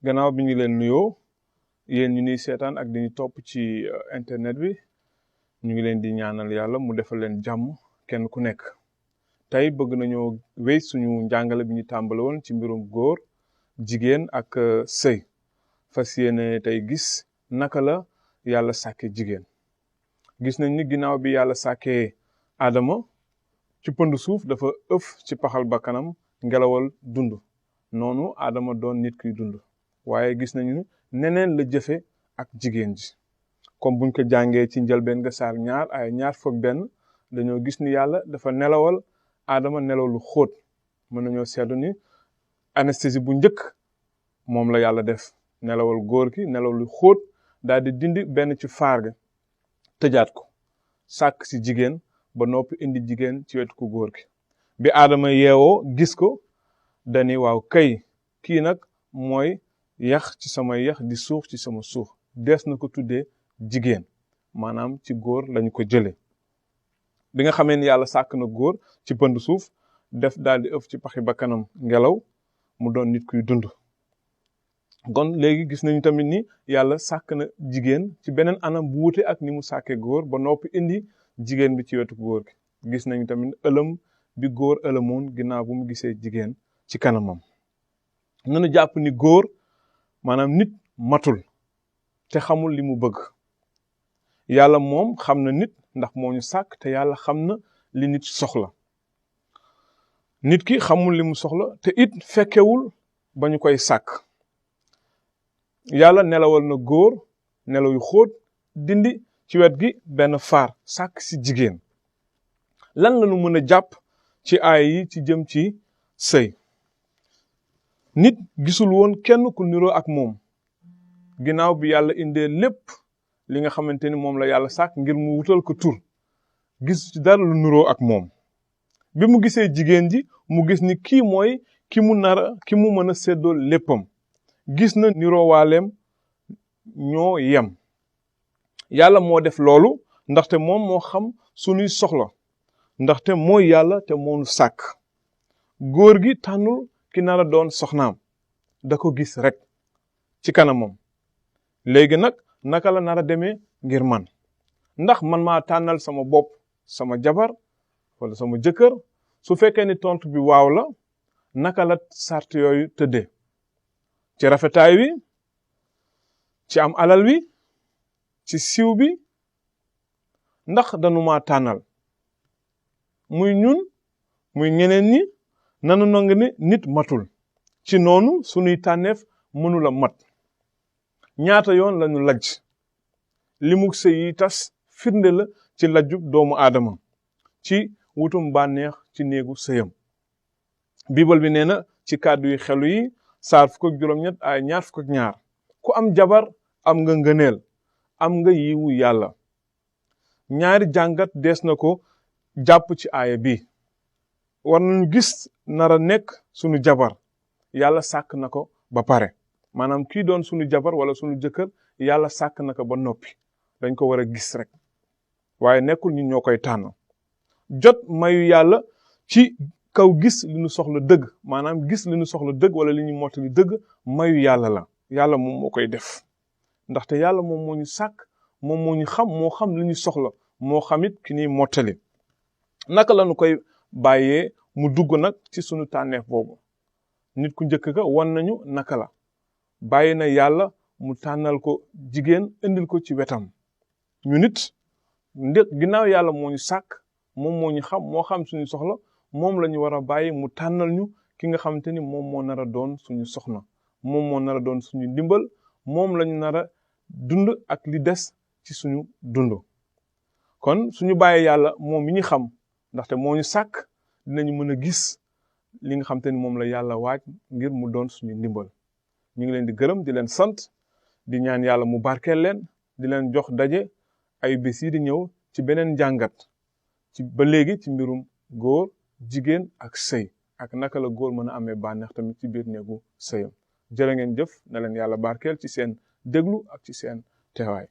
gannaaw bi ñu leen nuyoo yéen ñu ni seetaan ak di ñu topp ci internet bi ñu ngi leen di ñaanal yàlla mu defal leen jàmm kenn ku nekk. tey bëgg nañoo wéy suñu njàngale bi ñu tàmbale woon ci mbirum góor jigéen ak sëy fas yéene tey gis naka la yàlla sàkke jigéen. gis nañ ni ginnaaw bi yàlla sàkkee Adama ci pënd suuf dafa ëf ci paxal bakkanam ngelawal dund noonu Adama doon nit kuy dund waaye gis nañu neneen la jëfe ak jigéen ji comme buñ ko jàngee ci njëlbeen nga saar ñaar fukk benn dañoo gis ni yàlla dafa nelawal Adama nelaw lu xóot. mën nañoo seetlu ni anesthésie bu njëkk moom la yàlla def nelawal góor gi nelaw lu xóot daal di dindi benn ci faar ga tëjaat ko sàkk si jigéen ba noppi indi jigéen ci wetu ku góor gi bi Adama yeewoo gis ko dani waaw kay kii nag mooy yax ci sama yax di suux ci sama suux des na ko tuddee jigéen maanaam ci góor lañu ko jële bi nga xamee ni yàlla sàkk na góor ci pënd suuf def daal di ëf ci paxi bakkanam ngelaw mu doon nit kuy dund kon léegi gis nañu tamit ni yàlla sàkk na jigéen ci beneen anam bu wute ak ni mu sàkkee góor ba noppi indi jigéen bi ci wetu góor gi gis nañu tamit ëlëm bi góor ëlëmoon ginnaaw bu mu gisee jigéen ci kanamam. nanu jàpp ni góor maanaam nit matul te xamul li mu bëgg yàlla moom xam na nit ndax moo ñu sàkk te yàlla xam na li nit soxla nit ki xamul li mu soxla te it fekkewul ba ñu koy sàkk yàlla nelawal na góor nelaw yu xóot dindi ci wet gi benn faar sàkk si jigéen lan la ñu mën a jàpp ci aay yi ci jëm ci sëy nit gisul woon kenn ku niroo ak moom ginnaaw bi yàlla indee lépp li nga xamante ni moom la yàlla sàkk ngir mu wutal ko tur gis ci dara lu niroo ak moom bi mu gisee jigéen ji mu gis ni kii mooy ki mu mën a séddoo léppam gis na niroo waaleem ñoo yem yàlla moo def loolu ndaxte moom moo xam sunuy soxla ndaxte mooy yàlla te moonu sàkk góor gi tànnul ki nar a doon soxnaam da ko gis rek ci kanamam léegi nag naka la nar a demee ngir man ndax man maa tànnal sama bopp sama jabar wala sama jëkkër su fekkee ni tontu bi waaw la naka la sart yooyu tëddee ci rafetaay wi ci am alal wi ci siiw bi ndax dañu maa tànnal muy ñun muy ñeneen ñi nanu nangu ni nit matul ci noonu sunuy tànneef mënula mat ñaata yoon lañu lajj limug sëy yi tas firnde la ci lajjub doomu aadama ci wutum bànneex ci néegu sëyam biibal bi nee na ci kàddu yu xelu yi saar fukk ak juróom-ñett ay ñaar fukk ak ñaar ku am jabar am nga ngëneel am nga yiwu yàlla ñaari jàngat dees na ko jàpp ci aaya bi war nañu gis nara nekk sunu jabar yàlla sàkk na ko ba pare maanaam kii doon sunu jabar wala sunu jëkkër yàlla sàkk na ko ba noppi dañ ko war a gis rek waaye nekkul ñun ñoo koy tànn jot mayu yàlla ci kaw gis li ñu soxla dëgg maanaam gis li ñu soxla dëgg wala li ñu mottali dëgg mayu yàlla la yàlla moom moo koy def ndaxte yàlla moom moo ñu sàkk moom moo ñu moo xam li ñu soxla moo xamit ki ñuy mottali naka la ñu koy bàyyee mu dugg nag ci sunu tànneef boobu nit ku njëkk ka wan nañu naka la bàyyi na yàlla mu tànnal ko jigéen indil ko ci wetam ñu nit ginnaaw yàlla moo ñu sàkk moom moo ñu moo xam suñu soxla moom la ñu war a bàyyi mu tànnal ñu ki nga xamante ni moom moo nar a doon suñu soxna moom moo nar a doon suñu ndimbal moom la ñu nar a dund ak li des ci suñu dund kon suñu bàyyee yàlla moom mi ñu xam ndaxte moo ñu sàkk dinañu mën a gis li nga xamante ni moom la yàlla waaj ngir mu doon suñu ndimbal ñu ngi leen di gërëm di leen sant di ñaan yàlla mu barkeel leen di leen jox daje ay bés yi di ñëw ci beneen njàngat ci ba léegi ci mbirum góor jigéen ak sëy ak naka la góor mën a amee bànneex tamit ci biir néegu sëyam jërë ngeen jëf na leen yàlla barkeel ci seen déglu ak ci seen teewaay